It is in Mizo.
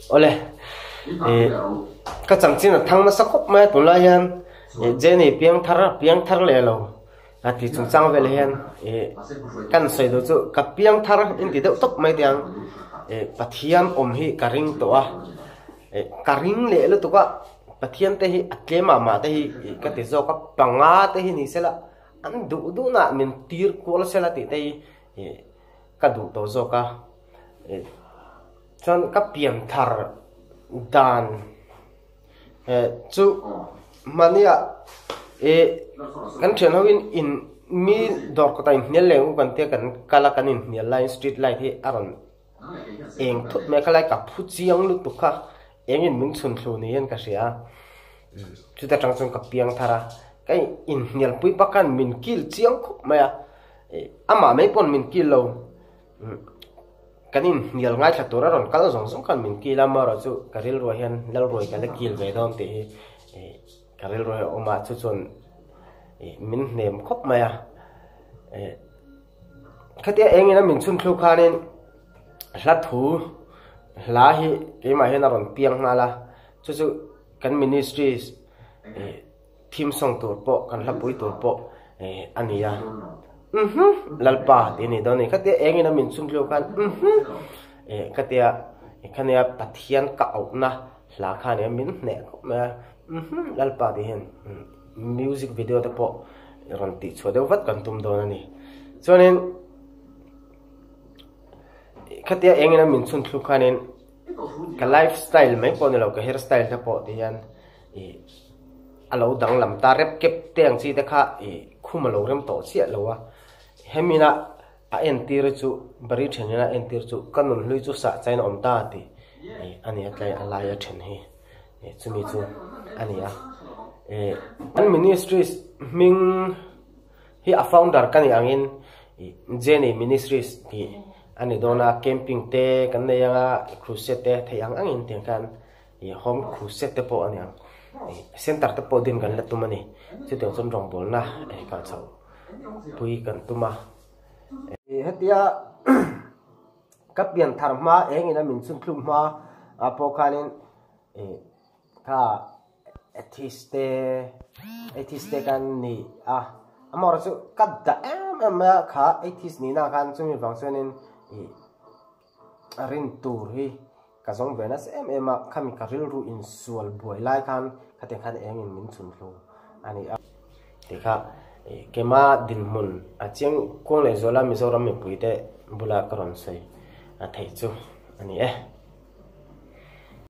Awle, eh, ka chanchin a thang nasa khawp mai a tunlai hian eh Jenny piang thar piang thar leh lo a ti chungchang vel hian eh kan sawi duh chu ka piang thar in ti deuh tawp mai tiang eh Pathian awm hi ka ring tawh a eh ka ring leh lutuk a Pathian te hi a tlem ah mah te hi ka ti zawk a panga te hi ni sela an duh duh nah min tir kual sela tih te hi eh ka duh tawh zawk a eh chuan ka pian thar dan eh chu mahnia eh kan thian ho in in mi dawr kawtah inhnial leh ang u kan tia kan kal a kan inhnial laiin street light hi a rawn eng thut mai a khalai ka phu chiang lutuk kha engin min chhun thlu niin ka hria a chuta tang chuan ka piang thar a ka inhnial pui pak khan min kil chiang khawp mai a eh amah mai pawn min kil lo. Kan inhnial ngaithla tur a rawn kal zawng zawng khan min kil a, amaherawh chu ka rilruah hian Lalruai ka la kil ve dawn tih hi ka rilruah hi a awm a, chu chuan min hnem khawp mai a. Khatia engin a min chhun thlu khanin hla thu hla hi keimah hian a rawn piang nghal a, chu chu kan ministries Theme song tur pawh kan hla pui tur pawh a ni a. Uhmm Lalpa tih a ni dawn a ni. Khatia engin a min chhun tliau khan uhmm eh khatia khania Pathian ka auhna hla kha a ni a min hneh khawp mai a. Uhmm Lalpa tih hian music video te pawh rawn tih chhuah deuh vat kan tum dawn a ni. Chuanin khatia engin a min chhun thluk khanin ka life style mai pawh a ni lo ka hair style te pawh ti hian ih a lo danglam ta rep kep te ang chi te kha ih khum a lo rem tawh chiah lo a hemina a entir chu bari then ina a entir chu ka nun hlui chu sah chain a awm ta tih ih a ni a tlai a laia then hi ih chumi chu a ni a ih an ministries hming hi a founder ka nih angin ih Jenny ministries tih a ni dawn a camping te kan nei anga crusade te theih ang angin tiang khan. Ih home crusade te pawh a ni ang ih center te pawh din kan la tum a ni chutiang chuan rawngbawlna eh kal chhoh pui kan tum a ih hetia ka pian thar hma eng ina min chhun thluk hma ah pawh khanin ih kha atheist te atheist te kan ni a amaherawhchu chu ka dah em em mai a kha atheist nihna ah khan chumi vang chuanin ih a rin tur hi. Ka zawng ve nasa em em a, khami ka rilru insual buai lai khan khatiang khan engin min chhun hlu a ni a. Tih kha keima dinhmun a chiang kuang leh zuala Mizoram mipuite bula ka rawn sawi a theih chu a ni e.